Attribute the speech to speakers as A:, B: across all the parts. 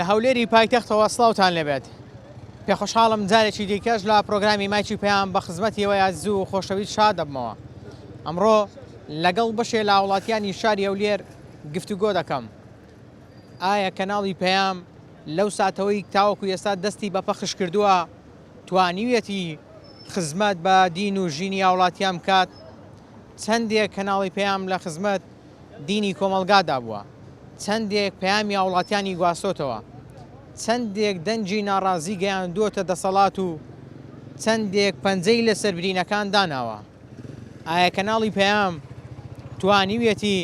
A: لە هەولێری پایتەختەوە سڵاوتان لێبێت. پێخۆشحاڵم جارێکی دیکەش لە پرۆگرامی مایکی پەیام بە خزمەتی ئێوەی ئازیز و خۆشەویست شاد دەبمەوە. ئەمڕۆ لەگەڵ بەشێ لە هاوڵاتیانی شاری هەولێر گفتوگۆ دەکەم. ئایا کەناڵی پەیام لەو ساتەوەی تاوەکو ئێستا دەستی بە پەخش کردووە توانیویەتی خزمەت بە دین و ژینی هاوڵاتیان بکات؟ چەندێک کەناڵی پەیام لە خزمەت دینی کۆمەڵگادا بووە؟ چەندێک پەیامی هاوڵاتیانی گواستۆتەوە؟ چەندێک دەنگی ناڕازی گەیاندووەتە دەسەڵات و چەندێک پەنجەی لەسەر برینەکان داناوە؟ ئایا کەناڵی پەیام توانیویەتی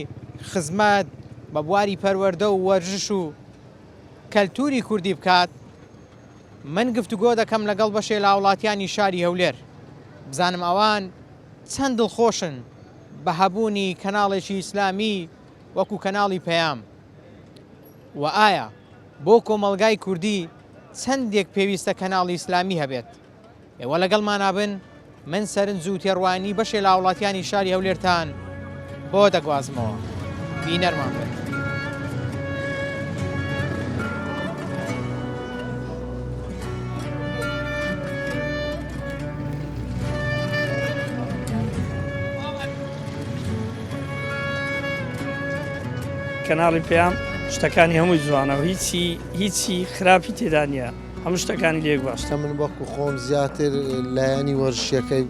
A: خزمەت بە بواری پەروەردە و وەرزش و کەلتوری کوردی بکات؟ من گفتوگۆ دەکەم لەگەڵ بەشێ لە هاوڵاتیانی شاری هەولێر بزانم ئەوان چەند دڵخۆشن بە هەبوونی کەناڵێکی ئیسلامی وەکو کەناڵی پەیام و ئایا بۆ کۆمەڵگای کوردی چەندێک پێویستە کەناڵی ئیسلامی هەبێت؟ ئێوە لەگەڵمانا بن، من سەرنج و تێڕوانینی بەشێ لە هاوڵاتیانی شاری هەولێرتان بۆ دەگوازمەوە. بینەرمان بن.
B: کەناڵی پەیام شتەکانی هەمووی جوانە و هیچی هیچی خراپی تێدا نییە. هەموو شتەکانی لێک باشترە.
C: من وەکو خۆم زیاتر لایەنی وەرزشیەکەی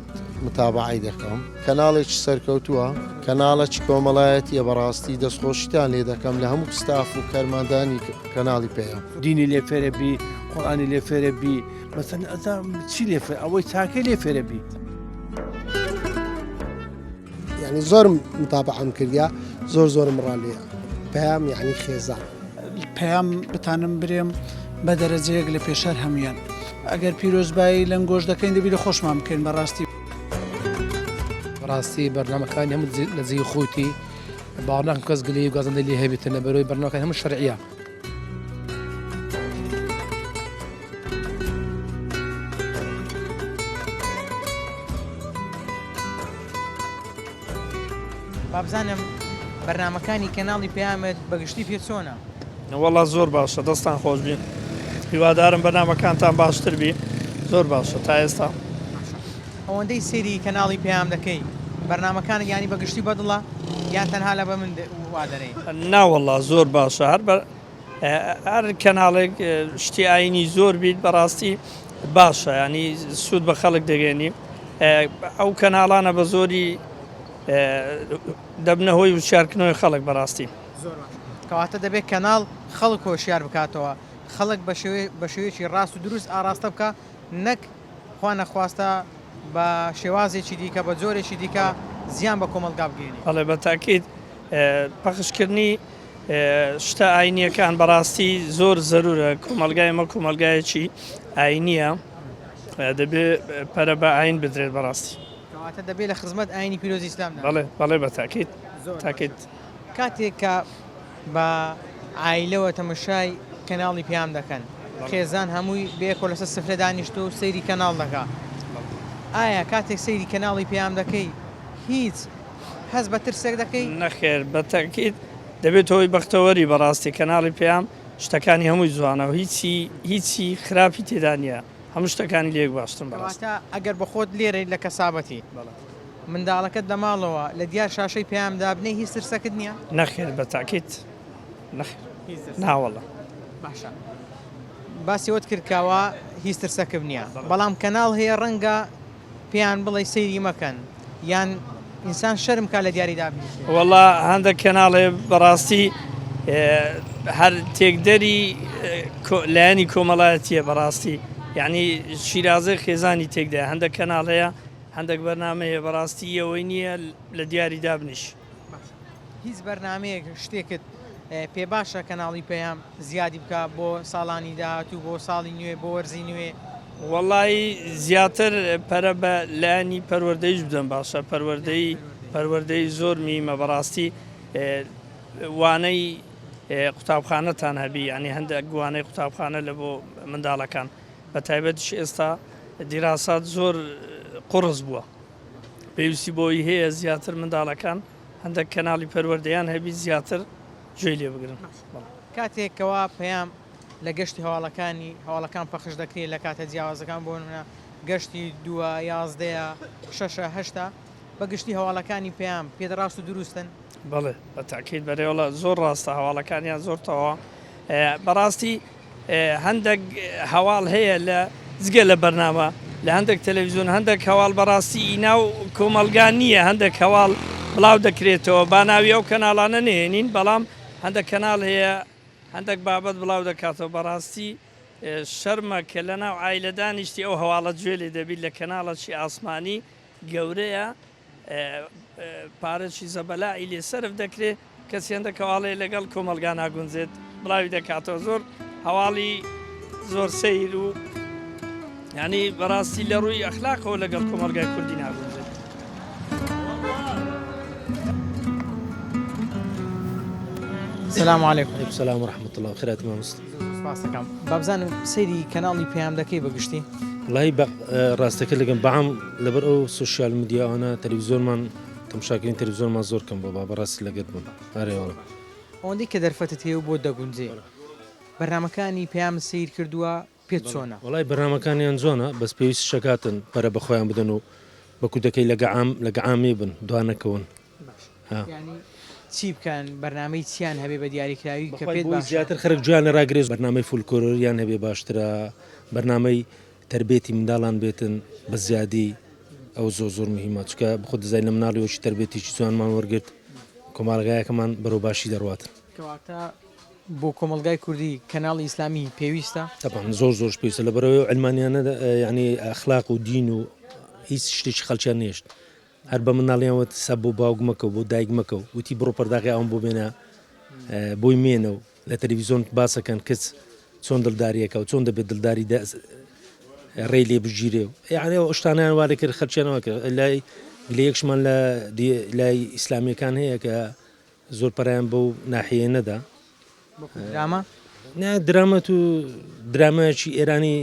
C: متابەعەی دەکەم کەناڵێکی سەرکەوتووە کەناڵەکی کۆمەڵایەتیە بەڕاستی دەستخۆشیتان لێ دەکەم لە هەموو ستاف و کەرماندانی کەناڵی پەیام.
D: دینی لێ فێرە بی قورئانی لێ فێرە بی مەسەن ئەزانم چی لێ فێر ئەوەی چاکەی لێ فێرە بی.
E: یعنی زۆرم متابعەم کردیا زۆر زۆرم ڕا لێیە پەیام یعنی خێزان.
F: پەیام بتانم برێم بە دەرەجەیەک لە پێشەر هەموویان ئەگەر پیرۆزبایی لەنگۆش دەکەین دەبی لە خۆشمان بکەین بەڕاستی.
D: بەڕاستی بەرنامەکانی هەموو لە جێی خۆیتی باوەڕ ناکەم کەس گلەیی و گازەندەی لێ هەبێتن لەبەرەوەی بەرنامەکانی هەموو شەرعیە.
A: بابزانم بەرنامەکانی کەناڵی پەیامت بەگشتی پێ چۆنە؟
B: وەڵا زۆر باشە دەستان خۆش بی هیوادارم بەرنامەکانتان باشتر بی زۆر باشە تا ئێستا.
A: ئەوەندەی سەیری کەناڵی پەیام دەکەی بەرنامەکانت یانی بە گشتی بەدڵە یان تەنها لە بە من وا دەرێی؟
B: ناوەڵا زۆر باشە هەر بە هەر کەناڵێک شتی ئاینی زۆر بیت بەڕاستی باشە ینی سوود بە خەڵک دەگەێنی ئەو کەناڵانە بە زۆری دەبنە هۆی وشارکردنەوەی خەڵک بەڕاستی.
A: کەواتە دەبێت کەناڵ خەڵک هۆشیار بکاتەوە خەڵک بە شێوەیەکی ڕاست و دروست ئاڕاستە بکە نەک خوا نەخواستە بە شێوازێکی دیکە بە جۆرێکی دیکە زیان بە کۆمەڵگا بگەێنی.
B: بەڵێ بە تاکید پەخشکردنی شتە ئاینیەکان بەڕاستی زۆر زەرورە کۆمەلگای ئەمە کۆمەلگایەکی ئاینیە دەبێ پەرە بە ئاین بدرێت بەڕاستی.
A: کەواتە دەبێ لە خزمەت ئاینی پیرۆزی ئیسلامدا
B: بەڵێ بەڵێ بە تاکید تاکید.
A: کاتێک کە بە عایلەوە تەمەشای کەناڵی پەیام دەکەن خێزان هەمووی بەیەکەوە لەسەر سفرە دانیشتووە و سەیری کەناڵ دەکا ئایا کاتێک سەیری کەناڵی پەیام دەکەی هیچ هەست بە ترسێک دەکەی؟
B: نەخێر بە تەئکید دەبێتە هۆی بەختەوەری بەڕاستی کەناڵی پەیام شتەکانی هەمووی جوانە و هیچی هیچی خراپی تێدا نییە هەموو شتەکانی لێک باشترن بەڕاستی.
A: کەواتە ئەگەر بەخۆت لێرەی لە کەسابەتی منداڵەکەت لە ماڵەوە لە دیار شاشەی پەیام دابنێی هیچ ترسەکت نییە؟
B: نەخێر بە تەئکید نەخێر ناوەڵا.
A: باشە باسی ئەوەت کرد کەوا هیچ ترسەکم نییە بەڵام کەناڵ هەیە ڕەنگە پێیان بڵێ سەیری مەکەن یان ئینسان شەرم کا لە دیاری دابنیشێ.
B: وەڵا هەندێک کەناڵێ بەڕاستی هەر تێکدەری لایەنی کۆمەڵایەتیە بەڕاستی یعنی شیرازەی خێزانی تێکدا هەندێک کەناڵ هەیە هەندێک بەرنامەیە بەڕاستی ئەوەی نییە لە دیاری دابنیش.
A: هیچ بەرنامەیەک شتێکت پێ باشە کەناڵی پەیام زیادی بکا بۆ ساڵانی داهاتوو بۆ ساڵی نوێ بۆ وەرزی نوێ؟
B: وەڵایی زیاتر پەرە بە لایەنی پەروەردەیش بدەن باشە پەروەردەی پەروەردەی زۆر میمە بەڕاستی وانەی قوتابخانەتان هەبی ینی هەندێک وانەی قوتابخانە لە بۆ منداڵەکان بە تایبەتیش ئێستا دیراسات زۆر قوڕس بووە پێویستی بۆی هەیە زیاتر منداڵەکان هەندێک کەناڵی پەروەردەیان هەبی زیاتر گوێی لێ بگرن.
A: کاتێک کەوا پەیام. لە گەشتی هەواڵەکانی هەواڵەکان پەخش دەکرێت لە کاتە جیاوازەکان بۆ نمونە گەشتی دووە، یازدەیە، شەشە، هەشتە بە گشتی هەواڵەکانی پەیام پێت ڕاست و دروستن؟
B: بەڵێ بە تاکید بەرێ وەڵا زۆر ڕاستە هەواڵەکانیان زۆر تەواوە بەڕاستی هەندێک هەواڵ هەیە لە جگە لە بەرنامە لە هەندێک تەلەڤیزیۆن هەندێک هەواڵ بەڕاستی ئی ناو کۆمەڵگا نییە هەندێک هەواڵ بڵاو دەکرێتەوە با ناوی ئەو کەناڵانە نەهێنین بەڵام هەندێک کەناڵ هەیە هەندێک بابەت بڵاو دەکاتەوە بەڕاستی شەرمە کە لە ناو عایلە دانیشتی ئەو هەواڵە گوێ لێ دەبیت لە کەناڵەکی ئاسمانی گەورەیە پارەکی زەبەلاحی لێ سەرف دەکرێ کەچی هەندێک هەواڵێ لەگەڵ کۆمەڵگا ناگونجێت بڵاوی دەکاتەوە زۆر هەواڵی زۆر سەیر و ینی بەڕاستی لە ڕووی ئەخلاقەوە لەگەڵ کۆمەڵگای کوردی ناگونجێت.
A: سلام علیکم.
G: علیکم سلام و رحمة الله خیرات مامۆستا.
A: سپاس دەکەم. با بزانم سەیری کەناڵی پەیام دەکەی بە گشتی؟
G: وەڵاهی بە ڕاستەکە لەگەم بەعام لەبەر ئەو سۆشیال میدیا ئەوانە تەلەڤیزیۆنمان تەمشاکردنی تەلەڤیزیۆنمان زۆر کەم بووە با بەڕاستی لەگەت بم ئەرێ وەڵا.
A: ئەوەندەی کە دەرفەتت هەیە و بۆت دەگونجێ بەرنامەکانی پەیامت سەیر کردووە پێت چۆنە؟
G: وەڵای بەرنامەکانیان جوانە بەس پێویست شەکاتن پەرە بە خۆیان بدەن و بە کوردەکەی لە گەعام لە گەعامێ بن دوا نەکەون ها.
A: یانی چی بکەن بەرنامەی چیان هەبێ بە دیاریکراوی کە
G: بەخوای
A: پێت
G: بۆی
A: باشە؟
G: زیاتر خەرک گوێیان لێ ڕاگرێ بەرنامەی فولکۆرۆریان هەبێ باشترە بەرنامەی تەربێتی منداڵان بێتن بە زیادی ئەو زۆر زۆر مهمە چونکە بەخۆت دەزانی لە مناڵی وەکی تەربێتێکی جوانمان وەرگرت کۆماڵگایەکەمان بەرەو باشی دەڕواتن.
A: کەواتە بۆ کۆمەڵگای کوردی کەناڵی ئیسلامی پێویستە؟
G: تەبعەن زۆر زۆرش پێویستە لەبەرئەوەی ئەو عەلمانیانە یانی ئەخلاق و دین و هیچ شتێکی خەڵکیان نەهێشت هەر بە مناڵیان وت سەب بۆ باوک مەکە و بۆ دایک مەکە و وتی بڕۆ پەرداخی ئاوم بۆ بێنە بۆی مێنە و لە تەلەڤیزیۆن باسەکەن کچ چۆن دڵداریەکە و چۆن دەبێت دڵداری ڕێی لێ بگیرێ و یعنی ئەو شتانیان وا دەکرد خەلکیان وا کرد لای گلەیەکشمان لە لای ئیسلامیەکان هەیە کە زۆر پەرەیان بەو ناحیەیە نەدا.
A: وەکو دراما؟
G: نا دراما تو درامایەکی ئێرانی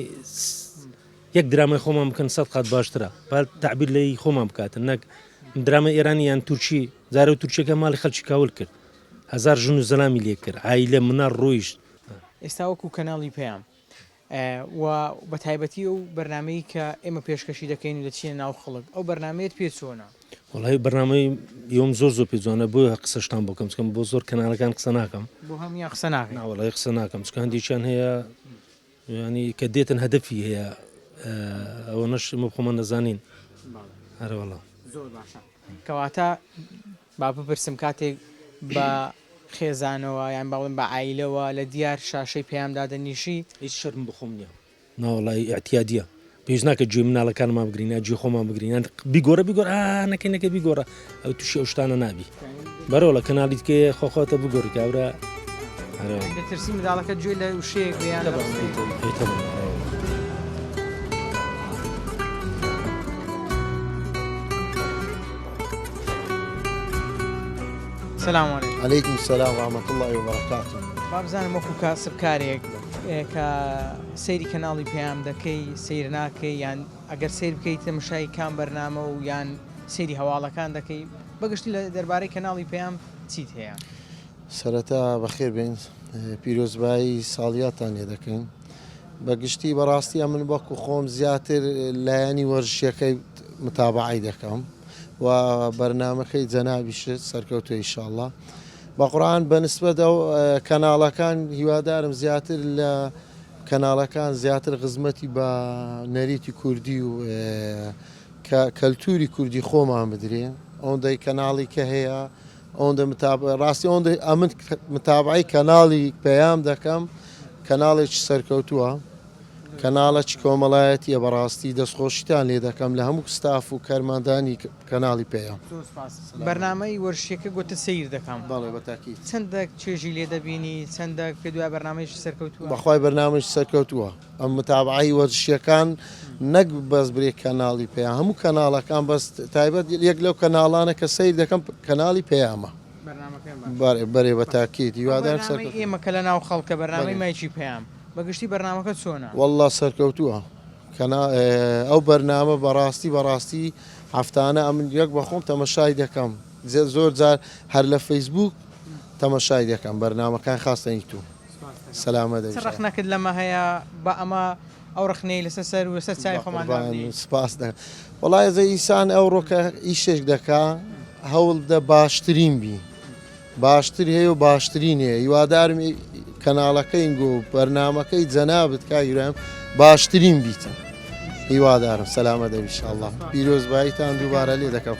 G: یەک درامای خۆمان بکەن سەد قات باشترە با تعبیر لەی خۆمان بکاتن نەک درامای ئێرانی یان تورکی جارە و تورکیەکە ماڵی خەلکی کاول کرد هەزار ژن و زەلامی لێ کرد عایلە مناڵ ڕۆیشت.
A: ئێستا وەکو کەناڵی پەیام و بە تایبەتی ئەو بەرنامەی کە ئێمە پێشکەشی دەکەین و دەچینە ناو خەڵک ئەو بەرنامەیەت پێ چۆنە؟
G: وەڵای بەرنامەی ئێوەم زۆر زۆر پێ جوانە بۆیە قسەشتان بۆ کەم چکەم بۆ زۆر کەناڵەکان قسە ناکەم
A: بۆ هەموویان قسە ناکەی؟
G: نا وەڵای قسە ناکەم چکە هەندێکیان هەیە ینی کە دێتن هەدەفی هەیە ئەوەنەش ئێمە خۆمان دەزانین هەرە وەڵا
A: زۆر باشە کەواتە با بپرسم کاتێک بە خێزانەوە یان با بڵێم بە عایلەوە لە دیار شاشەی پەیام دادەنیشی.
G: هیچ شەرم بە خۆم نیە ناوەڵایی ئیعتیادیە پێویست ناکە گوێی مناڵەکانمان بگرین یا گوێی خۆمان بگرین یان بیگۆڕە بیگۆڕە ئا نەکەی نەکەی بیگۆڕە ئەو تووشی ئەو شتانە نابی بەرەوەڵە کەناڵی دیکەیە خۆ خۆتە بگۆڕی کابرا
A: هەرە دەترسی منداڵەکەت گوێی لە وشەیەک بێ یان لە ڕستەیەک
G: ئەی تەبعەن هەرەوەڵا.
A: سلام علیکم.
C: علیکم سلام رحمة اللە و بەرەکاتو.
A: با بزانم وەکو کاسبکارێک کە سەیری کەناڵی پەیام دەکەی سەیر ناکەی یان ئەگەر سەیر بکەی تەمەشای کام بەرنامە و یان سەیری هەواڵەکان دەکەی بەگشتی لە دەربارەی کەناڵی پەیام چیت هەیە؟
C: سەرەتا بەخێر بێن پیرۆزبایی ساڵیاتان لێ دەکەین بە گشتی بەڕاستی ئەمن وەکو خۆم زیاتر لایەنی وەرزشیەکەی متابعەی دەکەم و بەرنامەکەی جەنابیشت سەرکەوتوە ئیشاڵڵا بە قورعان بە نسبەت ئەو کەناڵەکان هیوادارم زیاتر لە کەناڵەکان زیاتر خزمەتی بە نەریتی کوردی و کە کەلتوری کوردی خۆمان بدرێ ئەوەندەی کەناڵی کە هەیە ئەوەندە ڕاستی ئەوەندەی ئەمن متابعی کەناڵی پەیام دەکەم کەناڵێکی سەرکەوتووە کەناڵەکی کۆمەڵایەتیە بەڕاستی دەستخۆشیتان لێ دەکەم لە هەموو ستاف و کەرماندانی کەناڵی پەیام.
A: زۆر سوپاس. بەرنامەی وەرزشیەکە گۆتت سەیر دەکەم.
C: بەڵێ بە تاکید.
A: چەندە چێژی لێ دەبینی چەندە پێت وایە بەرنامەیەکی سەرکەوتووە؟
C: بەخوای بەرنامەیەکی سەرکەوتووە ئەم متابعەی وەرزشیەکان نەک بەس برێ کەناڵی پەیام هەموو کەناڵەکان بەس تایبەت یەک لەو کەناڵانە کە سەیر دەکەم کەناڵی پەیامە.
A: بەرنامەکەیان باشە.
C: بەرێ بەرێ بە تاکید هیوادارم
A: بەرنامەی
C: سەرکەوتوو.
A: ئێمە کە لە ناو خەڵکە بەرنامەی
C: بەرێ.
A: مایکی پەیام بە گشتی بەرنامەکە چۆنە؟
C: وەڵڵا سەرکەوتووە کەنا ئەو بەرنامە بەڕاستی بەڕاستی هەفتانە ئەمن یەک بەخۆم تەمەشای دەکەم زۆر جار هەر لە فەیسبووک تەمەشای دەکەم بەرنامەکان خاستەنی تو. سەلامەت
A: چ ڕەخنەکت لەمە هەیە با ئەمە ئەو ڕەخنەی لەسەر سەر و لەسەر چاوی خۆمان دابنێین.
C: سپاس دەکەم. وەڵا ئێزە ئینسان ئەوڕۆکە ئیشێک دەکا هەوڵ بدە باشترین بی باشتر هەیە و باشترین هەیە هیوادارم کەناڵەکەی و بەرنامەکەی جەنابت کاک ئیبراهیم باشترین بیتن هیوادارم سەلامەت دەبی ان شاء الله پیرۆزباییتان دووبارە لێ دەکەم.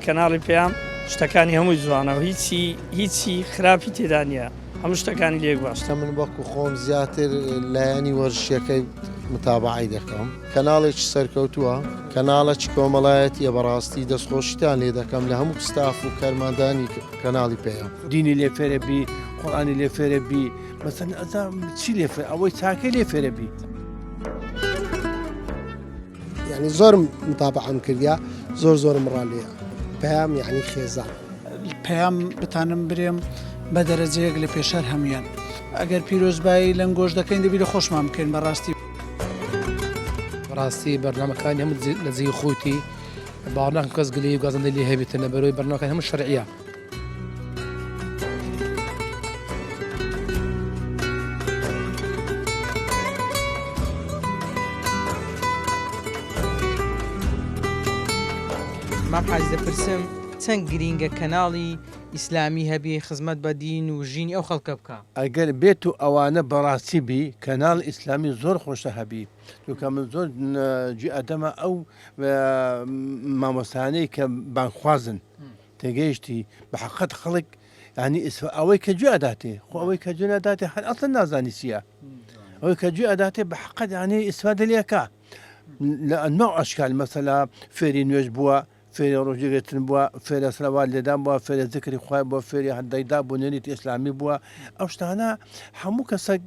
B: کەناڵی پەیام شتەکانی هەمووی جوانە و هیچی هیچی خراپی تێدا نییە هەموو شتەکانی لێک باشتە.
C: من وەکو خۆم زیاتر لایەنی وەرزشیەکەی متابەعەی دەکەم کەناڵێکی سەرکەوتووە کەناڵەکی کۆمەڵایەتیە بەڕاستی دەستخۆشیتان لێ دەکەم لە هەموو ستاف و کەرماندانی کەناڵی پەیام.
H: دینی لێ فێرە بی قورئانی لێ فێرە بی مەسەن ئەزام چی لێ فێر ئەوەی چاکەی لێ فێرە بی.
E: یعنی زۆرم متابعەم کردیا زۆر زۆرم ڕالێ پەیام یعنی خێزان.
F: پەیام بتانم برێم بە دەرەجەیەک لە پێشەر هەموان ئەگەر پیرۆزبایی لەنگۆش دەکەین دەبی لە خۆشمان بکەین بەڕاستی.
D: بەڕاستی بەرنامەکانی هەموو لە جێی خۆیتی باوەڕ ناکەم کەس گلەیی و گازەندەی لێ هەبێتن لەبەرەوەی بەرنامەکانی هەموو شەرعیە.
A: مام حاجی دەپرسم چەند گرینگە کەناڵی ئیسلامی هەبی خزمەت بە دین و ژینی ئەو خەڵکە بکا؟
H: ئەگەر بێتو ئەوانە بەڕاستی بی کەناڵ ئیسلامی زۆر خۆشە هەبی چونکە من زۆر گوێ ئەدەمە ئەو مامۆستایانەی کە بانگخوازن تێگەیشتی بە حەقەت خەڵک ینی ئیسفا ئەوەی کە گوێ ئەداتێ خۆ ئەوەی کە گوێ ناداتێ هەر ئەسڵەن نازانی چییە ئەوەی کە گوێ ئەداتێ بە حەقەت ینی ئیسفادە لێکا لە ئەنواع ئەشکال مەسەلا فێری نوێژ بووە فێری ڕۆژی گرتن بووە فێرە سەلەوات لێدان بووە فێرە زکری خوای بووە فێری هەندێک داب و نەریتی ئیسلامی بووە ئەو شتانە هەموو کەسێک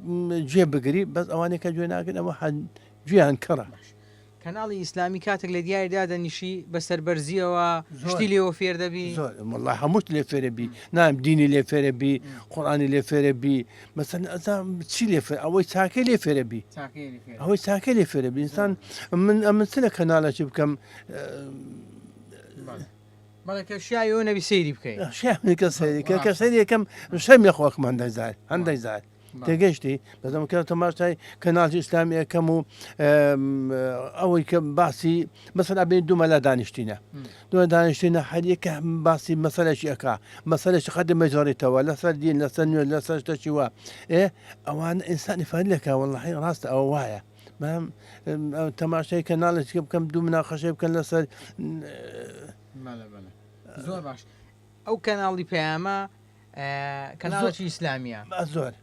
H: گوێ بگری بەس ئەوانەی کە گوێ ناگرن ئەوە گوێیان کەڕە.
A: کەناڵی ئیسلامی کاتێک لە دیاری دادەنیشی بە سەربەرزیەوە شتی لێوە فێر دەبی؟
H: زۆر وەڵا هەموو شت لێ فێرە بی نام دینی لێ فێرە بی قورئانی لێ فێرە بی مەسەن ئەزان چی لێ فێر ئەوەی چاکەی لێ فێرە بی ئەوەی چاکەی لێ فێرە بی ئینسان من ئەمن چ لە کەناڵێکی بکەم
A: بەڵێ کە شیاوی ئەوە نەبی سەیری بکەی
H: شیاوی کە سەیری کە کە سەیری یەکەم شەرمی خۆکم هەندێک جار هەندێک جار تێگەشتی بەزەم کە تەماشای کەناڵی ئیسلامی ئەەکەم و ئەوەی کە باسی مەسەلا بین دوو مەلا دانیشتینە دووە دانیشتینە هەریەکە باسی مەسەلەکی ئەک مەسەلەکی قەد مەجۆڕیتەوە لەسەر دین لەسەر نوێ لەسەر شتەکی وە ئێ ئەوان ئینسانی فەرلەکە وەڵی ڕاستە ئەوە وایە بەڵام تەماشای کەناڵێکی بکەم دوو مناقەشەی بکەن لەسەر
A: زۆر باش ئەو کەناڵی پەیامە کەناڵێکی ئیسلامیە
H: زۆر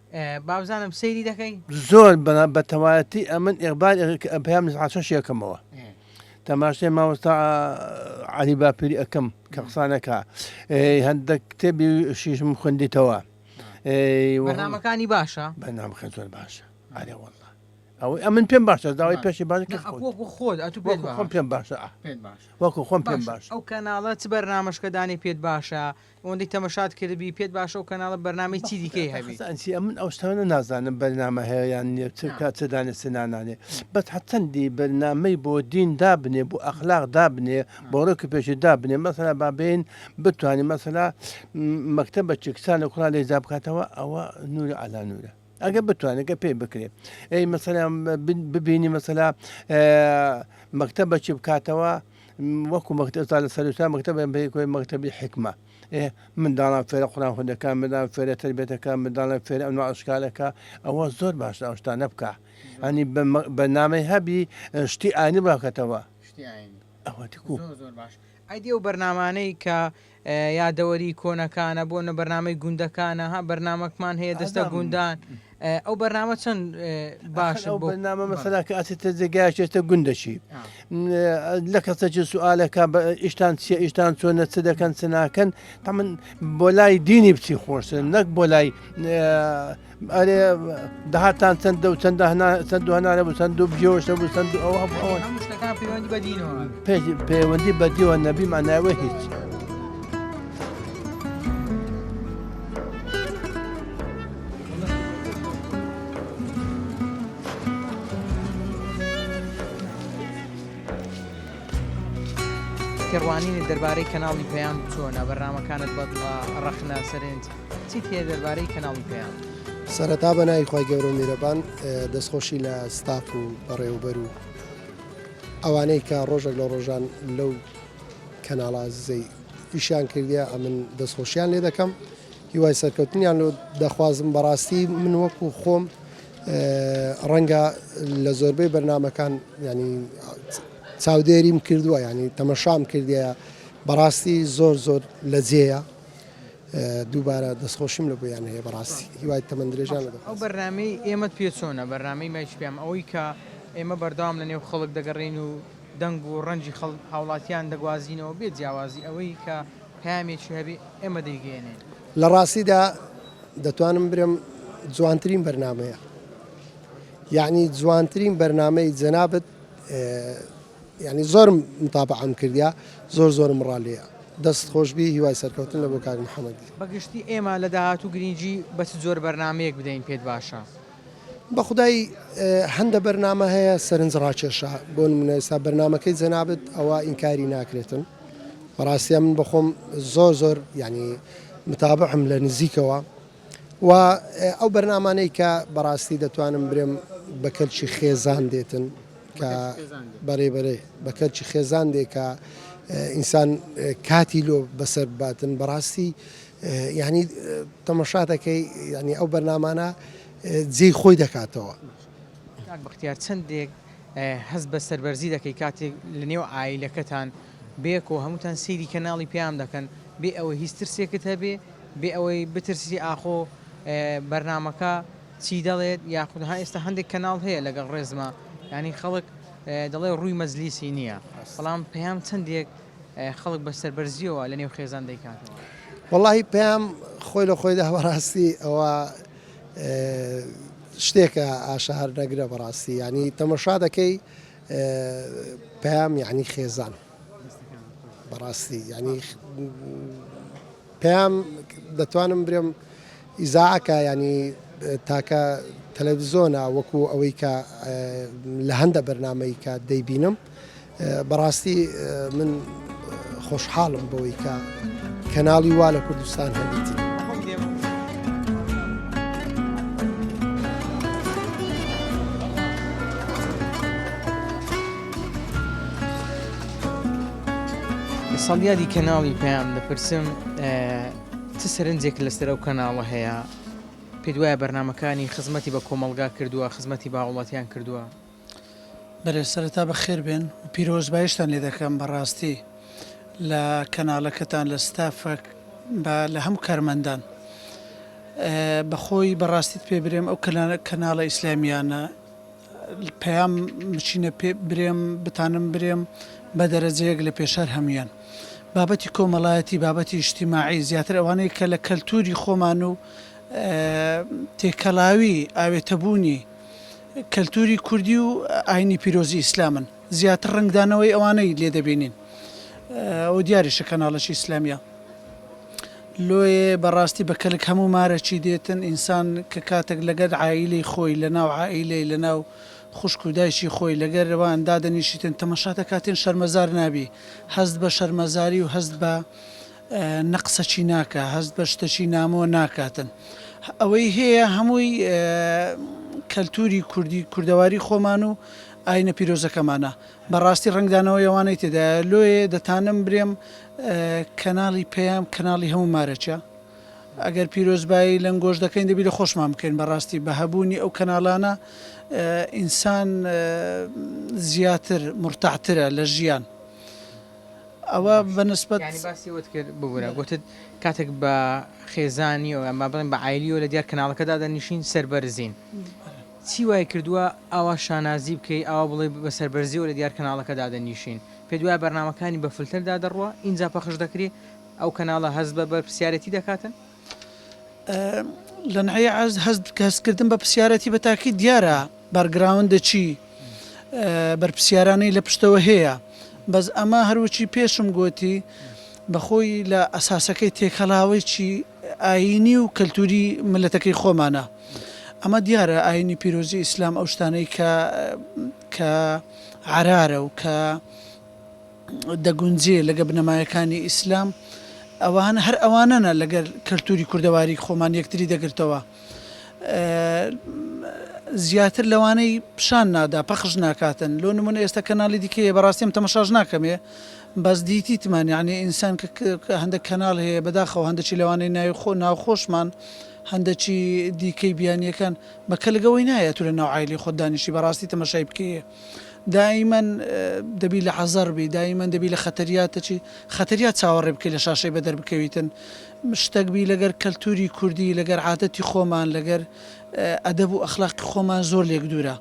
A: بابزانم سەیری دەکەی
H: زۆر بە تەواتی ئەمن ئێغبار پەیام عاشەش یەکەمەوە تەماشای مامۆستا علی باپیری ئەەکەم کە قسانەکە هەندێک کتێبی شیشم خوێندیتەوە
A: بەرنامەکانی باشە
H: بەرنامەکە زۆر باشە ئەرێ والله ئەوەی ئەمن پێم باشە داوای پێشی باش
A: وەکو خۆت ئەتو پێت
H: خۆم پێم باشە وەکو خۆم پێم باش
A: ئەو کەناڵە چ بەرنامەشکە دانێ پێت باشە ئەوەندەی تەمەشات کردبی پێت باشە ئەو کەناڵە بەرنامەی چی دیکەی هەبی؟
H: خەسان چی ئەمن ئەو شتانە نازانم بەرنامە هەیە یان نیە چ بکات چ دانێ چ نانانێ بەس هەرچەندی بەرنامەی بۆ دین دابنێ بۆ ئەخلاق دابنێ بۆ ڕێک و پێشی دابنێ مەسەلا با بێین بتوانین مەسەلا مەکتەبەکی کچان و کوڕان لێ جیا بکاتەوە ئەوە نورە عەلا نورە ئەگەر بتوانێت گە پێی بکرێ ئەی مەسەلا ببینی مەسەلا مەکتەبەکی بکاتەوە وەکو مەکتەب تا لە سەرەتا مەکتەبیان پێی کوێ مەکتەبی حیکمە ئێ منداڵان فێرە قورئان خوێندنەکە منداڵان فێرە تەربیەتەکە منداڵان فێرە ئەنواع ئەشکالەکە ئەوە زۆر باشە ئەو شتانە بکە ئەنی بەرنامەی هەبی شتی ئاینی بڵاوکەتەوە
A: شتی ئاینی
H: ئەوە تکو
A: زۆر زۆر باش ئەدی ئەو بەرنامانەی کە یادەوەری کۆنەکانە بۆ نە بەرنامەی گوندەکانە ها بەرنامەکمان هەیە دەستە گوندان ئەو بەرنامە چەند باشە
H: ئەو بەرنامە مەسەلا کە ئەچێتە جێگایەکێتە گوندەچی لە کەسەکی سوالەکە بە ئیشتان چیە ئیشتان چۆنە چ دەکەن چ ناکەن تا من بۆ لای دینی بچی خۆشتر نەک بۆ لای ئەرێ داهاتان چەندە و چەندە چەند و هەنارە بوو چەند و بگێوەشە بوو چەند و ئەوە هەبوو ئەوە
A: هەموو شتەکان پەیوەندی بە دینەوە
H: پەیوەندی بە دیوە نەبی ماناوە هیچ.
A: تێڕوانینت دەربارەی کەناڵی پەیام چۆنە؟ بەرنامەکانت بەدڵە؟ ڕەخنە، سەرنج چیت هەیە دەربارەی کەناڵی پەیام؟
E: سەرەتا بە ناوی خوای گەورە و میرەبان دەستخۆشی لە ستاف و بەڕێوەبەر و ئەوانەی کە ڕۆژێک لە ڕۆژان لەو کەناڵە ئازیزەی ئیشیان کردیە ئەمن دەستخۆشیان لێ دەکەم هیوای سەرکەوتنیان لۆ دەخوازم بەڕاستی من وەکو خۆم ڕەنگە لە زۆربەی بەرنمەکان ینی چاودێریم کردووە ینی تەمەشام کردیە بەڕاستی زۆر زۆر لە جێیە دووبارە دەستخۆشیم لە بۆیان هەیە بەڕاستی هیوای تەمەن درێژیان لە
A: دەخوازم. ئەو بەرنامەی ئێمەت پێ چۆنە بەرنامەی مایکی پەیام ئەوەی کە ئێمە بەردەوام لە نێو خەڵک دەگەڕێین و دەنگ و ڕەنجی خەڵک هاوڵاتیان دەگوازینەوە بێ جیاوازی ئەوەی کە پەیامێکی هەبێ ئێمە دەیگەیەنین.
E: لە ڕاستیدا دەتوانم برێم جوانترین بەرنامەیە یەعنی جوانترین بەرنامەی جەنابت یانی زۆرم متابەعەم کردیا زۆر زۆرم ڕا لێیە دەست خۆشبی هیوای سەرکەوتن لە بۆ کاک محمد.
A: بە گشتی ئێمە لە داهاتوو گرینگی بە چ جۆر بەرنامەیەک بدەین پێت باشە؟
E: بە خودای هەندە بەرنامە هەیە سەرنج ڕاکێشە بۆ نمونە ئێستا بەرنامەکەی جەنابت ئەوە ئینکاری ناکرێتن بەڕاستە من بەخۆم زۆر زۆر یعنی متابعم لە نزیکەوە و ئەو بەرنامانەی کە بەڕاستی دەتوانم برێم بە کەلکی خێزان دێتن کە بەرێ بەرێ بە کەلکی خێزان دێ کە ئینسان کاتی لۆ بەسەر باتن بەڕاستی یعنی تەمەشا دەکەی یعنی ئەو بەرنامانە جێی خۆی دەکاتەوە.
A: کاک بەختیار چەندێک هەست بە سەربەرزی دەکەی کاتێک لە نێو عایلەکەتان بەیەکەوە هەمووتان سەیری کەناڵی پەیام دەکەن بێ ئەوەی هیچ ترسێکت هەبێ بێ ئەوەی بترسی ئاخۆ بەرنامەکە چی دەڵێت یاخود ها ئێستا هەندێک کەناڵ هەیە لەگەڵ ڕێزما یانی خەڵک دەڵێ ڕووی مەجلیسی نییە بەڵام پەیام چەندێک خەڵک بە سەربەرزیەوە لە نێو خێزان دەیکاتەوە.
E: وەڵاهی پەیام خۆی لە خۆیدا بەڕاستی ئەوە شتێکە ئاشار نەگرە بەڕاستی ینی تەمەشا دەکەی پەیام یعنی خێزان بەڕاستی ینی پەیام دەتوانم برێم ئیزاعەکە ینی تاکە تەلەڤزیۆنە وەکو ئەوەی کە لە هەندە بەرنمەی کە دەیبینم بەڕاستی من خۆشحاڵم بەوەی کە کەناڵی وا لە کوردستان هەبێت.
A: ساڵیادی کەناڵی پەیام دەپرسم چ سەرنجێک لەسەر ئەو کەناڵە هەیە؟ پێت وایە بەرنامەکانی خزمەتی بە کۆمەڵگا کردووە، خزمەتی بە هاوڵاتیان کردووە؟
F: بەرێ سەرەتا بەخێر بێن و پیرۆزبایشتان لێ دەکەم بەڕاستی لە کەناڵەکەتان لە ستافەک بە لە هەموو کارمەندان بەخۆی بەڕاستیت پێ برێم ئەو کەناڵە ئیسلامیانە پەیام بچینە پێ برێم بتانم برێم بە دەرەجەیەک لە پێشەر هەموویان بابەتی کۆمەڵایەتی بابەتی ئیجتیماعی زیاتر ئەوانەی کە لە کەلتوری خۆمان و تێکەڵاوی ئاوێتەبوونی کەلتوری کوردی و ئاینی پیرۆزی ئیسلامن زیاتر ڕەنگدانەوەی ئەوانەی لێ دەبینین ئەو دیاریشە کەناڵەکی ئیسلامیە لۆیێ بەڕاستی بە کەلک هەموو مارەکی دێتن ئینسان کە کاتەک لەگەر عائیلەی خۆی لە ناو عائیلەی لە ناو خوشک و دایکی خۆی لەگەر وان دادەنیشیتن تەمەشا دەکاتێن شەرمەزار نابی هەست بە شەرمەزاری و هەست بە نەقسەکی ناکا هەست بە شتەکی نامۆ ناکاتن ئەوەی هەیە هەمووی کەلتوری کوردی کوردەواری خۆمان و ئاینە پیرۆزەکەمانە بەڕاستی ڕەنگدانەوەی ئەوانەی تێدایە لۆیێ دەتانم برێم کەناڵی پەیام کەناڵی هەموو مارەچە ئەگەر پیرۆزبایی لەنگۆش دەکەین دەبی لە خۆشمان بکەین بەڕاستی بە هەبوونی ئەو کەناڵانە ئینسان زیاتر مرتاحترە لە ژیان ئەوە بە نسبەت.
A: یانی باسی ئەوەت کرد ببورە گوتت کاتێک بە خێزانیەوە یان با بڵێین بە عایلیەوە لە دیار کەناڵەکە دادەنیشین سەربەرزین چی وای کردووە ئاوا شانازی بکەی ئاوا بڵێی بە سەربەرزیەوە لە دیار کەناڵەکە دادەنیشین پێت وایە بەرنامەکانی بە فلتەردا دەڕوا ئینجا پەخش دەکرێ ئەو کەناڵە هەست بە بەرپرسیارێتی دەکاتن؟
F: لە ناحیەی هەست هەستکردن بە پرسیارەتی بە تاکید دیارە بارگراوندە چی بەرپرسیارانەی لە پشتەوە هەیە بەس ئەمە هەروەکی پێشم گۆتی بەخۆی لە ئەساسەکەی تێکەڵاوێکی ئایینی و کەلتوری ملەتەکەی خۆمانە ئەمە دیارە ئایینی پیرۆزی ئیسلام ئەو شتانەی کە کە عەرارە و کە. دەگونجێ لەگە بنەمایەکانی ئیسلام ئەوان هەر ئەوانەنە لەگەر کەلتوری کوردەواری خۆمان یەکتری دەگرتەوە زیاتر لەوانەی پیشان نادا پەخش ناکاتن لۆ نمونە ئێستا کەناڵی دیکەیە بەڕاستی ئەم تەمەشاش ناکەمێ بەس دیتیتمان یعنی ئینسان کە هەندێک کەناڵ هەیە بەداخەوە هەندێکی لەوانەی ناوی خۆ ناوخۆشمان هەندێکی دیکەی بیانیەکان بە کەلک ئەوەی نایە تو لە ناو عایلی خۆت دانیشی بەڕاستی تەمەشای بکەیە دایمەن دەبی لە حەزەر بی دایمەن دەبی لە خەتەریاتەچی خەتەریات چاوەڕێ بکەی لە شاشەی بەدەر بکەویتن شتەک بی لەگەر کەلتوری کوردی لەگەر عادەتی خۆمان لەگەر ئەدەب و ئەخلاقی خۆمان زۆر لێک دوورە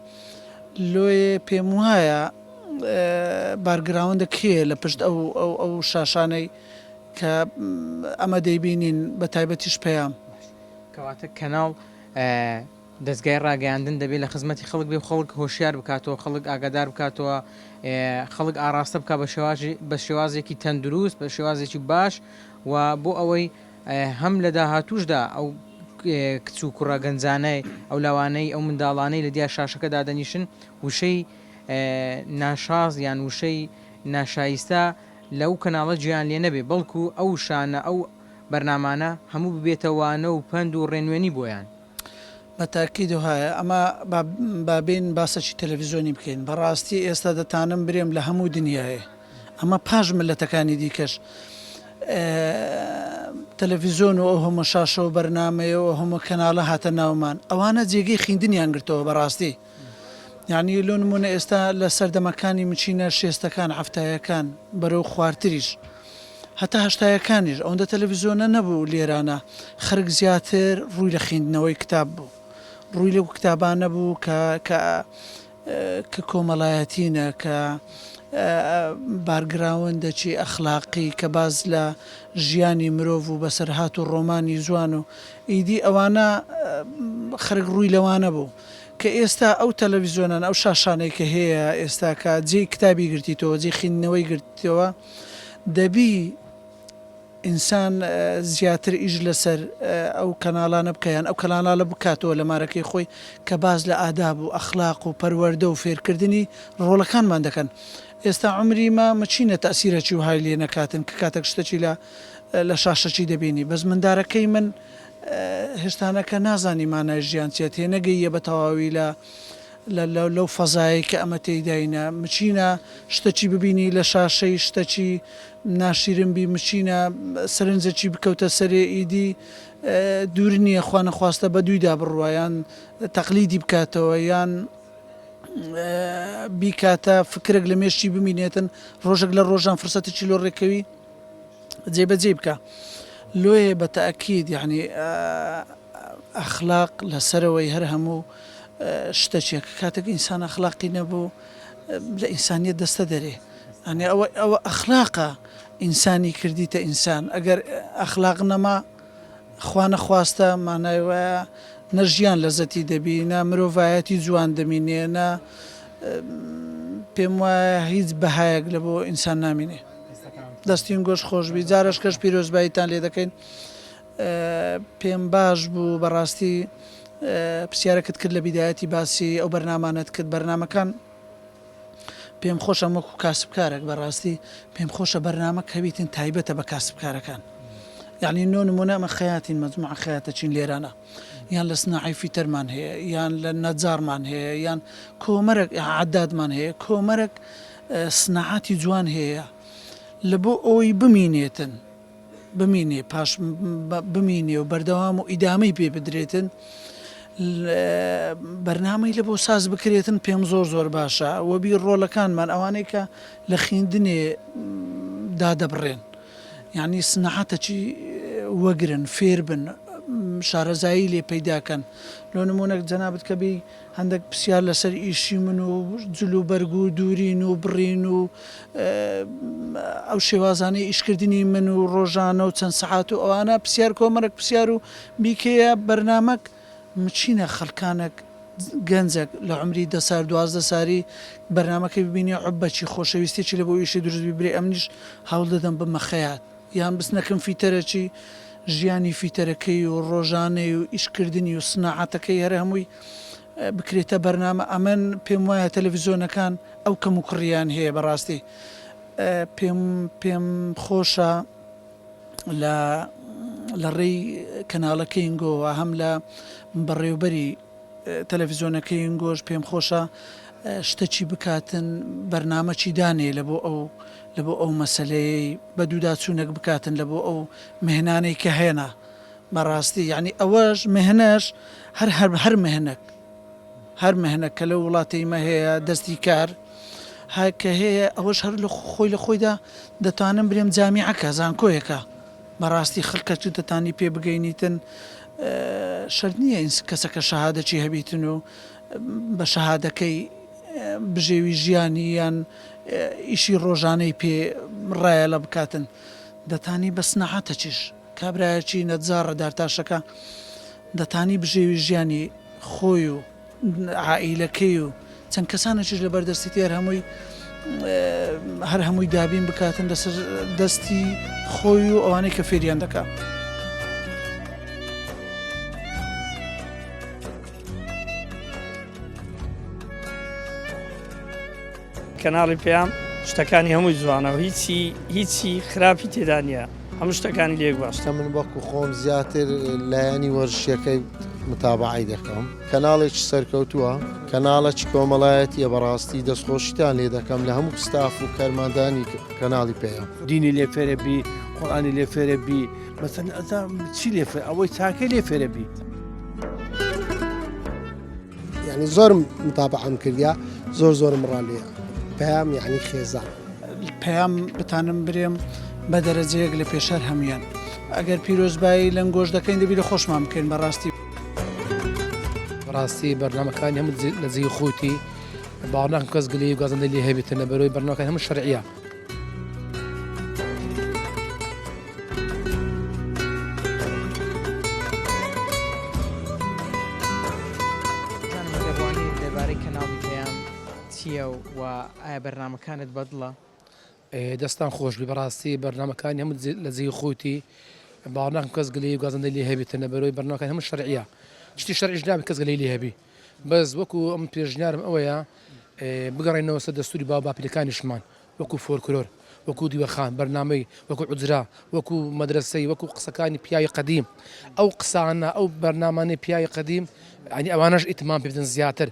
F: لۆیێ پێم وایە بارگراوندەک هەیە لە پشت ئەو ئەو ئەو شاشانەی کە ئەمە دەیبینین بە تایبەتیش پەیام.
A: کەواتە کەناڵ دەزگای ڕاگەیاندن دەبێت لە خزمەتی خەڵک بێ و خەڵک هۆشیار بکاتەوە، خەڵک ئاگادار بکاتەوە، خەڵک ئاڕاستە بکات بە شێوازێکی تەندروست، بە شێوازێکی باش و بۆ ئەوەی هەم لە داهاتووشدا ئەو کچ و کوڕە گەنجانەی، ئەو لاوانەی، ئەو منداڵانەی لە دیار شاشەکە دادەنیشن وشەی ناشاز یان وشەی ناشایستە لەو کەناڵە گوێیان لێ نەبێ، بەڵکو ئەو وشانە، ئەو بەرنامانە هەموو ببێتە وانە و پەند و ڕێنوێنی بۆیان.
F: بە تاکید وهایە ئەمە با با بێین باسەکی تەلەفزیۆنی بکەین بەڕاستی ئێستا دەتانم برێم لە هەموو دنیایێ ئەمە پاش ملەتەکانی دیکەش تەلەفزیۆن و ئەو هەموو شاشە و بەرنامەیە و ئەو هەموو کەناڵە هاتە ناومان ئەوانە جێگەی خیندنیان گرتەوە بەڕاستی یعنی لۆ نمونە ئێستا لە سەردەمەکانی مچینە شێستەکان حەفتایەکان بەرەو خوارتریش هەتا هەشتایەکانیش ئەوەندە تەلەفزیۆنە نەبوو لێرانە خەرک زیاتر ڕووی لە خیندنەوەی کتاب بوو ڕووی لەو کتابانە بوو کە کە کە کۆمەڵایەتینە کە بارگراوندەکی ئەخلاقی کە باس لە ژیانی مرۆڤ و بەسەرهات و ڕۆمانی جوان و ئیدی ئەوانە خەرک ڕووی لەوانە بوو کە ئێستا ئەو تەلەفزیۆنانە ئەو شاشانەی کە هەیە ئێستا کە جێی کتابی گرتیتەوە جێی خیندنەوەی گرتیتەوە دەبی ئینسان زیاتر ئیش لەسەر ئەو کەناڵانە بکە یان ئەو کەناڵانە بکاتەوە لە مارەکەی خۆی کە باس لە ئاداب و ئەخلاق و پەروەردە و فێرکردنی ڕۆڵەکانمان دەکەن ئێستا عومری مە مچینە تەئسیرەکی وهای لێ نەکاتن کە کاتەک شتەکی لە لە شاشەکی دەبینی بەس مندارەکەی من هێشتانەکە نازانی مانای ژیان چیە تێنەگەییە بە تەواوی لە لە لەو فەزایەی کە ئەمە تێیداینە مچینە شتەکی ببینی لە شاشەی شتەکی ناشیرن بی مچینە سەرنجەکی بکەوتە سەرێ ئیدی دوور نییە خوا نەخواستە بە دوویدا بڕوا یان تەقلیدی بکاتەوە یان بیکاتە فکرێک لە مێشکی بمینێتن ڕۆژێک لە ڕۆژان فرسەتێکی لۆ ڕێکەوی جێبەجێی بکا لۆیە بە تەئکید یەعنی ئەخلاق لە سەرەوەی هەر هەموو شتەکێک کاتێک ئینسان ئەخلاقی نەبوو لە ئینسانیەت دەستە دەرێ ئەنی ئەوە ئەوە ئەخلاقە ئینسانی کردیتە ئینسان ئەگەر ئەخلاق نەما خوا نەخواستە مانای وایە نە ژیان لەزەتی دەبی نە مرۆڤایەتی جوان دەمینێ نە پێم وایە هیچ بەهایەک لە بۆ ئینسان نامینێ. دەستین گۆش خۆشبی جارەشکەش پیرۆزباییتان لێ دەکەین پێم باش بوو بەڕاستی پرسیارەکت کرد لە بیدایەتی باسی ئەو بەرنامانەت کرد بەرنامەکان پێم خۆشە وەکو کاسبکارێک بەڕاستی پێم خۆشە بەرنامە کەویتن تایبەتە بە کاسبکارەکان یعنی نۆ نمونە ئەمە خەیاتین مەجموعە خەیاتەچین لێرانە یان لە سناعی فیتەرمان هەیە یان لە نەجارمان هەیە یان کۆمەرێک عەدادمان هەیە کۆمەرێک سناعاتی جوان هەیە لە بۆ ئەوەی بمینێتن بمینێ پاش بمینێ و بەردەوام و ئیدامەی پێ بدرێتن بەرنامەی لە بۆ ساز بکرێتن پێم زۆر زۆر باشە وەبی ڕۆلەکانمان ئەوانەی کە لە خیندنێ دادەبڕێن یعنی سنعاتەکی وەگرن فێربن شارەزایی لێ پەیداکەن لۆ نمونەک جەنابت کە بی هەندەک پرسیار لەسەر ئیشی من و جل و بەرگ و دوورین و بڕین و ئەو شێوازانەی ئیشکردنی من و ڕۆژانە و چەند سەعات و ئەوانە پرسیار کۆمەرەک پرسیار و بیکەیە بەرنامەک مچینە خەڵکانەک گەنجەک لە عومری دە سار 12 ساری بەرنامەکەی ببینی عوبەکی خۆشەویستیەکی لە بۆ ئیشی دروست بی برێ ئەمنیش هەوڵ دەدەم ببمە خەیات یان بچنە کەم فیتەرەکی ژیانی فیتەرەکەی و ڕۆژانەی و ئیشکردنی و سناعەتەکەی هەر هەمووی بکرێتە بەرنامە ئەمن پێم وایە تەلەفزیۆنەکان ئەو کەم و کوڕیان هەیە بەڕاستی. پێم پێم خۆشە لە لە ڕێی کەناڵەکەی ئینگۆوە هەم لە بەڕێوبەری تەلەفزیۆنەکەی ئینگۆش پێم خۆشە شتەکی بکاتن بەرنامەکی دانێ لە بۆ ئەو لە بۆ ئەو مەسەلەیەی بەدووداچوونەک بکاتن لە بۆ ئەو مهنانەی کە هەیەنە بەڕاستی یانی ئەوەش مهنەش هەر هەر هەر مهنەک هەر مهنەک کە لەو وڵاتەی مە هەیە دەستی کار هە کە هەیە ئەوەش هەر لە خۆی لە خۆیدا دەتوانم برێم جامیعەکە زانکۆیەکە بەڕاستی خەڵکە چ دەتانی پێ بگەینیتن شەرت نییە ئینس کەسەکە شەهادەکی هەبیتن و بە شەهادەکەی بژێوی ژیانی یان ئیشی ڕۆژانەی پێ ڕایەلە بکاتن دەتانی بە سناعەتەکیش کابرایەکی نەجاڕە دارتاشەکە دەتانی بژێوی ژیانی خۆی و عائیلەکەی و چەند کەسانێکیش لەبەر دەستی هەر هەمووی هەر هەمووی دابین بکاتن لەسەر دەستی خۆی و ئەوانەی کە فێریان دەکا.
B: کەناڵی پەیام شتەکانی هەمووی جوانە و هیچی هیچی خراپی تێدا نییە هەموو شتەکانی لێک باشە.
C: من وەکو خۆم زیاتر لایەنی وەرزشیەکەی متابەعەی دەکەم کەناڵێکی سەرکەوتووە کەناڵەکی کۆمەڵایەتیە بەڕاستی دەستخۆشیتان لێ دەکەم لە هەموو ستاف و کەرماندانی کەناڵی پەیام.
H: دینی لێ فێرە بی قورئانی لێ فێرە بی مەسەن ئەزام چی لێ فێر ئەوەی چاکەی لێ فێرە بی.
E: یعنی زۆرم متابعەم کردیا زۆر زۆرم ڕا لێیە پەیام یعنی خێزان.
F: پەیام بتانم برێم بە دەرەجەیەک لە پێش هەر هەموویان ئەگەر پیرۆزبایی لەنگۆش دەکەین دەبی لە خۆشمان بکەین بەڕاستی.
D: بەڕاستی بەرنامەکانی هەموو لە جێی خۆیتی باوەڕ ناکەم کەس گلەیی و گازەندەی لێ هەبێتن لەبەرەوەی بەرنامەکانی هەموو شەرعیە.
A: بزانم تێڕوانینت دەربارەی کەناڵی پەیام چییە و ئایا بەرنامەکانت بەدڵە؟
D: دەستان خۆشبی بەڕاستی بەرنامەکانی هەموو لە جێی خۆیتی باوەڕ ناکەم کەس گلەیی و گازەندەی لێ هەبێتن لەبەرەوەی بەرنامەکانی هەموو شەرعیە شتی شەرعیش نابێت کەس گلەیی لێ هەبی بەس وەکو ئەم پێشنیارم ئەوەیە بگەڕێنەوە سەر دەستوری باو باپیرەکانیشمان وەکو فۆلکلۆر، وەکو دیوەخان، بەرنامەی وەکو عوجرە، وەکو مەدرەسەی، وەکو قسەکانی پیاوی قەدیم، ئەو قسانە، ئەو بەرنامانەی پیاوی قەدیم، یانی ئەوانەش ئیتمام پێ بدەن زیاتر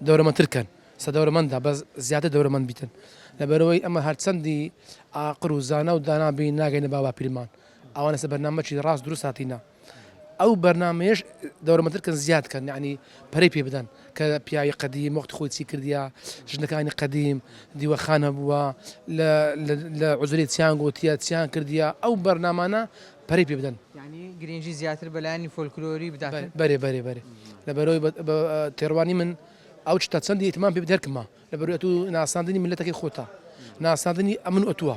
D: دەورەمەندتر کەن، سە دەورەمەندە بەس زیاتر دەورەمەند بیتن، لەبەرئەوەی ئەمە هەرچەندی ئاقر و زانا و دانا بین ناگەینە باوباپیرمان، ئەوان لەسەر بەرنامەکی ڕاست دروست هاتینە. ئەو بەرنامەیەش دەورەمەندتر کەن زیاد کەن یعنی پەرەی پێ بدەن کە پیاوی قەدیم وەختی خۆی چی کردیە ژنەکانی قەدیم دیوەخان هەبووە لە عوزری چیان گوتیە چیان کردیە ئەو بەرنامانە پەرەی پێ بدەن.
A: یعنی گرنگی زیاتر بە لایەنی فۆلکلۆری بدات.
D: بەرێ بەرێ بەرێ لەبەرەوەی تێڕوانی من ئەو شتە چەندی ئیتمام پێ بدەن هەرکما لەبەرەوەی ئەتوو ناساندنی میللەتەکەی خۆتە ناساندنی ئەمن و ئەتووە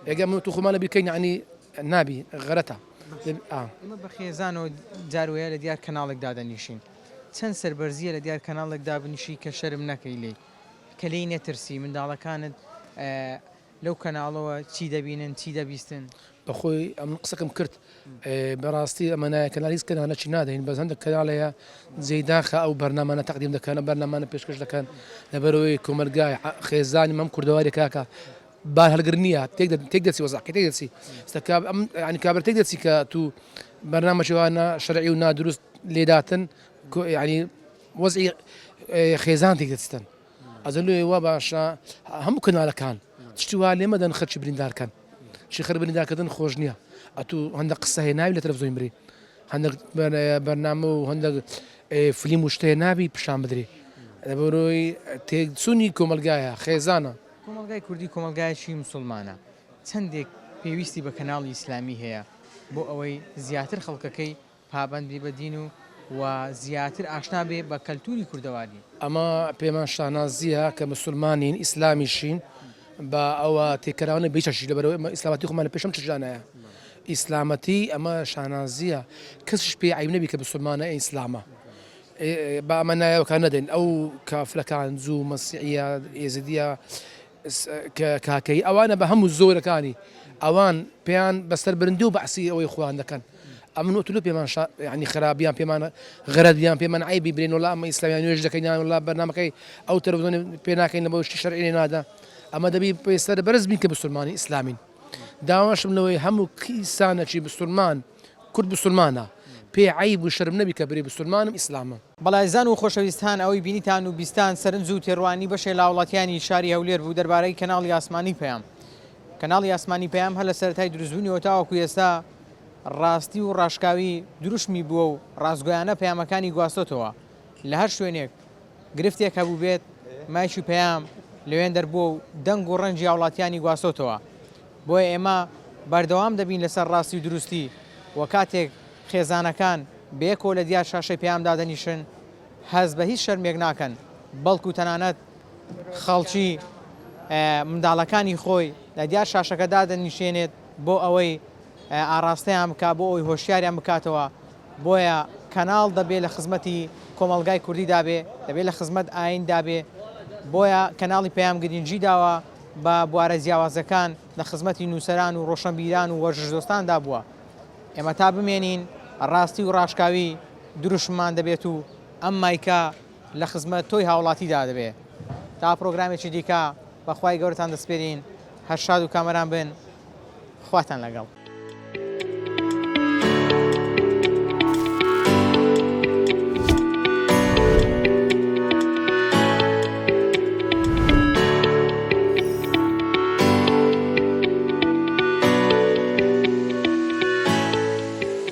D: ئێگە من و تو خۆمان لەبیر کەین یعنی نابی غەرەتە.
A: ئێمە بە خێزانەوە جار وەیە لە دیار کەناڵێک دادەنیشین. چەند سەربەرزییە لە دیار کەناڵێک دابنیشی کە شەرم نەکەی لێی، کە لێی نەترسی، منداڵەکانت لەو کەناڵەوە چی دەبینن، چی دەبیستن؟
D: بەخۆی ئەمن قسەکەم کرد بەڕاستی ئەمە نایە کەناڵ هیچ کەناڵێکی نادەین بەس هەندێک کەناڵ هەیە جێی داخە ئەو بەرنامانە تەقدیم دەکەن ئەو بەرنامانە پێشکەش دەکەن لەبەرئەوەی کۆمەلگای خێزانی مەم کوردەواری کاکە بار هەلگر نییە تێک تێک دەچی وەزعەکەی تێک دەچی ئێستا کاب ئەم یعنی کابرا تێک دەچی کە تو بەرنامەکی وا نا شەرعی و نادروست لێداتن یعنی وەزعی خێزان تێک دەچتن ئەزە لێ وا باشە هەموو کەنالەکان شتی وا لێ مەدەن خەرکی بریندار کەن شی خەر بریندارکردن خۆش نییە ئەتوو هەندە قسە هەیە ناوی لە تەلەفزیۆن بری هەندێک بەرنامە و هەندێک فلیم و شتەیە نابی پیشان بدرێ لەبەرەوەی تێکچوونی کۆمەلگایە خێزانە
A: کۆمەڵگای کوردی کۆمەڵگایەکی موسڵمانە، چەندێک پێویستی بە کەناڵی ئیسلامی هەیە بۆ ئەوەی زیاتر خەڵکەکەی پابەند بی بە دین و و زیاتر ئاشنا بێ بە کەلتوری کوردەواری؟
D: ئەمە پێمان شانازیە کە موسڵمانین ئیسلامیشین بە ئەوە تێکەراونە بە هیچ لەبەرئەوەی ئێمە ئیسلامەتی خۆمان لە پێش هەموو شتێکدانایە ئیسلامەتی ئەمە شانازیە کەسیش پێی عەیب نەبی کە موسڵمانە ئیسلامە با ئەمە نایەوەکان نەدەین ئەو کافرەکان جوو مەسیحیە ئێزیدیە کاکەیی ئەوانە بە هەموو زۆرەکانی ئەوان پێیان بەسەر برندی و بەعسی ئەوەی خۆیان دەکەن ئەمن و تلو پێمان ینی خراپیان پێمان غەرەتیان پێمان عیبی برێن وڵا ئەمە ئیسلامیان نوێژ دەکەین یان وڵا بەرنامەکەی ئەو تەلەڤزیۆنی پێ ناکەین لە بۆ شتی شەرعی نادا. ئەمە دەبی پێ سەر بەرز بین کە بسلمانی ئیسلامین داواشم لەوەی هەموو کیسانەکی بسلمان کورد بسلمانە پێ عیب و شەرم نەبی کە بری بسلمانم ئیسلامم.
A: بەڵێ ئازیزان و خۆشەویستان ئەوەی بینیتان و بیستان سەرنج و تێڕوانینی بەشێ لە هاوڵاتیانی شاری هەولێر بوو دەربارەی کەناڵی ئاسمانی پەیام. کەناڵی ئاسمانی پەیام هەر لە سەرەتای دروستبوونیەوە تاوەکو ئێستا ڕاستی و ڕاشکاوی دروشمی بووە و ڕاستگۆیانە پەیامەکانی گواستۆتەوە لە هەر شوێنێک گرفتێک هەبووبێت مایکی پەیام لەوێندەر بووە و دەنگ و ڕەنگی هاوڵاتیانی گواستۆتەوە بۆیە ئێمە بەردەوام دەبین لەسەر ڕاستی و دروستی و کاتێک خێزانەکان بەیەکەوە لە دیار شاشەی پەیام دادەنیشن هەست بە هیچ شەرمێک ناکەن بەڵکو تەنانەت خەڵکی منداڵەکانی خۆی لە دیار شاشەکە دادەنیشێنێت بۆ ئەوەی ئاڕاستەیان بکات بۆ ئەوەی هۆشیاریان بکاتەوە بۆیە کەناڵ دەبێ لە خزمەتی کۆمەڵگای کوردیدا بێ، دەبێ لە خزمەت ئاییندا بێ، بۆیە کەناڵی پەیام گرینگی داوە بە بوارە جیاوازەکان لە خزمەتی نووسەران و ڕۆشەنبیران و وەرزشدۆستاندا بووە. ئێمە تا بمێنین ڕاستی و ڕاشکاوی دروشممان دەبێت و ئەم مایکە لە خزمەت تۆی هاوڵاتیدا دەبێ. تا پرۆگرامێکی دیکە بە خوای گەورەتان دەسپێرین، هەر شاد و کامەران بن. خواتان لەگەڵ.